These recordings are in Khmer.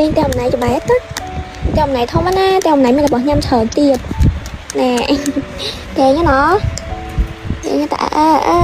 គេងតែអំណៃច្បែតណាតែអំណៃធំណាតែអំណៃមានរបស់ញ៉ាំច្រើនទៀតណែគេងណោះគេងតែអើអើ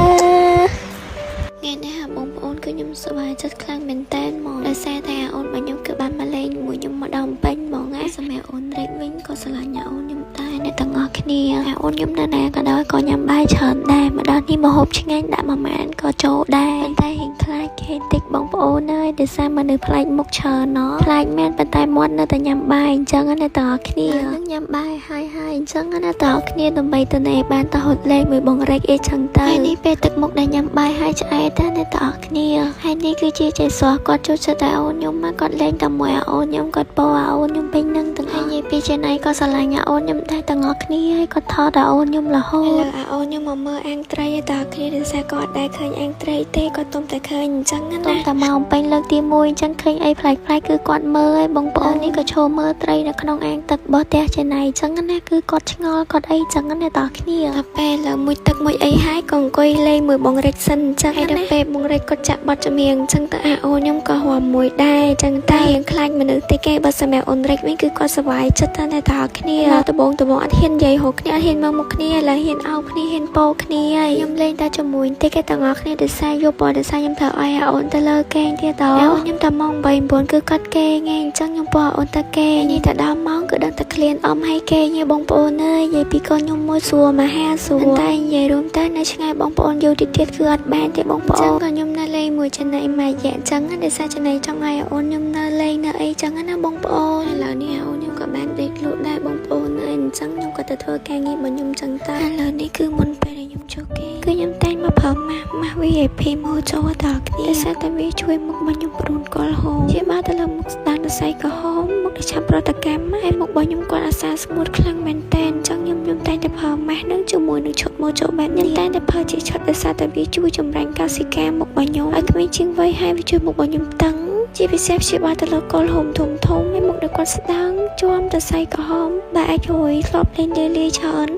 ថ្ងៃនេះហាបងប្អូនគឺខ្ញុំសប្បាយចិត្តខ្លាំងមែនតើហ្មងដោយសារតែអូនរបស់ខ្ញុំគឺបានមកលេងជាមួយខ្ញុំមកដល់ពេញហ្មងណាសម្រាប់អូនរេកវិញក៏ស្រឡាញ់អូនខ្ញុំដែរអ្នកទាំងអស់គ្នាអូនខ្ញុំនៅណាក៏ដោយក៏ញ៉ាំបាយច្រើនដែរមកដល់នេះមកហូបឆ្ងាញ់ដាក់មួយម៉ានក៏ចូលដែរប៉ុន្តែហៀងខ្លាចគេតិចបងប្អូនអើយដោយសារមនុស្សប្លែកមុខច្រើនណោះប្លែកមែនប៉ុន្តែមាត់នៅតែញ៉ាំបាយអញ្ចឹងណាទាំងអស់គ្នានឹងញ៉ាំបាយហើយហើយអញ្ចឹងណាទាំងអស់គ្នាដើម្បីទៅណែបានទៅហត់លេងមួយបងរេកអីចឹងទៅហើយនេះពេលទឹកមុខដែលញ៉ាំបាយហើយឆ្អែតណាអ្នកទាំងអស់គ្នាហើយនេះគឺជាចៃស្រស់គាត់ចូលចិត្តតែអូនខ្ញុំមកគាត់លេងតែមួយអូនខ្ញុំគាត់ពោអូនខ្ញុំពេញនឹងទាំងហើយនិយាយពីចេណៃក៏ស្រឡាញ់អូនខ្ញុំដែរទាំងអស់គ្នាហើយគាត់ថតអូនខ្ញុំរហូតឥឡូវអូនខ្ញុំមកមើលអាំងត្រីឯតើគ្នាដោយសារគាត់អត់ដែលឃើញអាំងត្រីទេគាត់ទុំតែឃើញអញ្ចឹងណាទុំតែមកពេញលើកទី1អញ្ចឹងឃើញអីប្លែកៗគឺគាត់មើលឲ្យបងប្អូននេះក៏ឈរមើលត្រីនៅក្នុងអាងទឹករបស់ផ្ទះចេណៃអញ្ចឹងណាគឺគាត់ឆ្ងល់គាត់អីអញ្ចឹងណាតើគ្នាដល់ពេលឡើយមួយទឹកមួយអីហើយក៏អង្គុយលេងមួយបងរិចសិនអញ្ចឹងហើយដល់ពេលបងរិចគាត់ចាក់បတ်ចម្រៀងអញ្ចឹងទៅអាអូនខ្ញុំក៏រាំមួយដែរអញ្ចឹងតែរៀងខ្លាចមនុស្សតិចគេបើសម្រាប់អូនរិចវិញគឺគាត់សប្បាយចិត្តតែតើគ្នាដល់ដបងដបងអត់ហ៊ាននិយាយហូរគ្នាអត់ហ៊ានមកមុខគ្នាឡើយហ៊ានអោបគ្នាហ៊ានពោគ្នាហើយខ្ញុំលេងតែជាមួយតិចគេទាំងអស់គ្នាដោយសារយកពណ៌ដោយសារខ្ញុំត្រូវឲ្យអាអូនទៅលើគេងទៀតតអូនខ្ញុំតែម៉ោង8 9គឺគាត់គេងឯងអញ្ចឹងខ្ញុំពោអូនទៅគេងនេះទៅដល់ម៉ោងគឺដឹងតែឃ្លានអមឲ្យគេងឯងបងប្អូនអើយនិយាយពីកូនខ្ញុំមួយសួរមហាសួរតែនិយាយរួមទៅនៅឆ្ងាយបងប្អូនយូរតិចទៀតគឺអត់បានទេបងប្អូនអញ្ចឹងក៏ខ្ញុំនៅលេងមួយចំណៃមួយរយៈអញ្ចឹងដោយសារចំណៃចង់ឲ្យអូនខ្ញុំនៅលេងនៅអីចឹងណាបងប្អូនឥឡូវនេះអូនខ្ញុំក៏បានដេកលក់ដែរបងប្អូនអើយអញ្ចឹងខ្ញុំក៏ទៅធ្វើការងាររបស់ខ្ញុំចឹងទៅឥឡូវនេះគឺមុនពេលដែលខ្ញុំចូលគេគឺខ្ញុំតែងមកប្រើម៉ាស់ម៉ាស់ VIP មកចូលដល់គ្នាដោយសារតែវាជួយមុខរបស់ខ្ញុំព្រួនកលហូមជាបាទៅលើមុខស្ដាងសរសៃក្រហមមុខដែលឆាប់ប្រតិកម្មហើយមុខរបស់ខ្ញុំគាត់អាសាស្ងួតខ្លាំងមែនតើអញ្ចឹងខ្ញុំខ្ញុំតែងតែប្រើម៉ាស់នឹងជាមួយនឹងឈុតមកចូលបែបនេះតែងតែប្រើជាឈុតដោយសារតែវាជួយចម្រាញ់កោសិកាមុខរបស់ខ្ញុំឲ្យក្មេងជាងវ័យហើយវាជួយមុខរបស់ខ្ញុំតឹងជាពិសេសព្យាបាលទៅលើកលហូមធំធំហើយមុខដែលគាត់ស្ដាងជាំសរសៃក្រហមបែអាចរួយធ្លាប់លេងលាលាច្រើន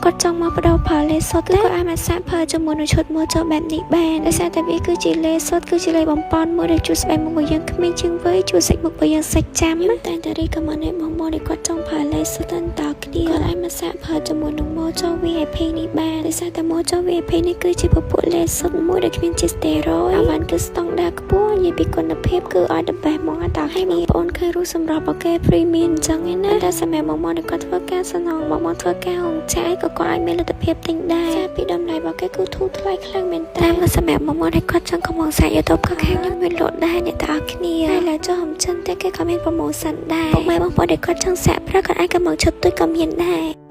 គាត់ចង់មកបដោប្រើលេសុតគឺគាត់អាចមកសាកប្រើជាមួយនឹងឈុតមកចូលបែបនេះបានដោយសារតែវាគឺជាលេសុតគឺជាលេបំពន់មួយដែលជួយស្បែកមុខរបស់យើងក្មេងជាងវ័យជួយសាច់មុខរបស់យើងសាច់ចាំតែតែ recommend ឲ្យបងប្អូនដែលគាត់ចង់ប្រើលេសុតតគ្នាគាត់អាចមកសាកប្រើជាមួយនឹង Mojo VIP នេះបានដោយសារតែ Mojo VIP នេះគឺជាពពួកលេសុតមួយដែលគ្មានជាតិ steroid អាវ៉ាន់គឺស្តង់ដារខ្ពស់និយាយពីគុណភាពគឺឲ្យ the best ហ្មងតើឲ្យបងប្អូនឃើញរូបសម្រាប់របស់គេ premium អញ្ចឹងឯណាតែសម្រាប់បងប្អូនដែលគាត់ធ្វើការសំណងបងប្អូនធ្វើការហងចាយក៏គាត់អាចមានលទ្ធភាពទិញដែរចាពីតម្លៃរបស់គេគឺធូរថ្លៃខ្លាំងមែនតើតាមសម្រាប់បងប្អូនដែលគាត់ចង់កំងសាច់ YouTube ក៏ខាងខ្ញុំមានលក់ដែរអ្នកទាំងអស់គ្នាហើយឡើយចុះហំចិនតែគេក៏មាន promotion ដែរពុកម៉ែបងប្អូនដែលគាត់ចង់សាកប្រើគាត់អាចកំងឈុតទួយក៏មានដែរ។